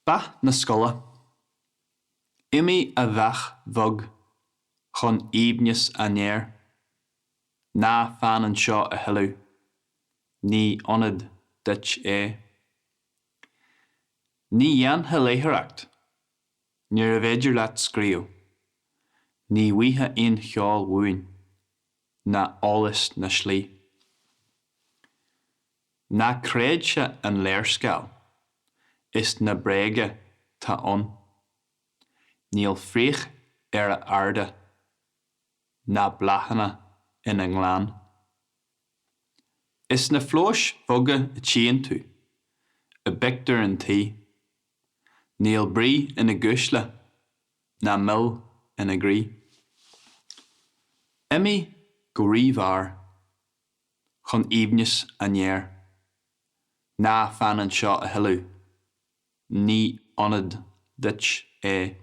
Beach na scoile. Imigh a bheach bheag chun aoibhneas an aeir. Ná fan anseo a thuilleadh, ní ionad duit é. Ní dhéanfá léitheoireacht, níorbh fhéidir leat scríobh. Ní bhfaighfeá aon cheol uainn, ná eolas na slí. Ná creidse an léarscáil is na bréaga 'tá ann. Níl fraoch ar a arda ná bláthanna ina ngleann. Is sna flóis bheaga a tchíonn tú i bpictiúr an tí. Níl brí ina gcuisle ná mil ina gcroí. Imigh go rífhearr. chun aoibhneas an aeir. Ná fan anseo a thuilleadh, ní ionad duit é.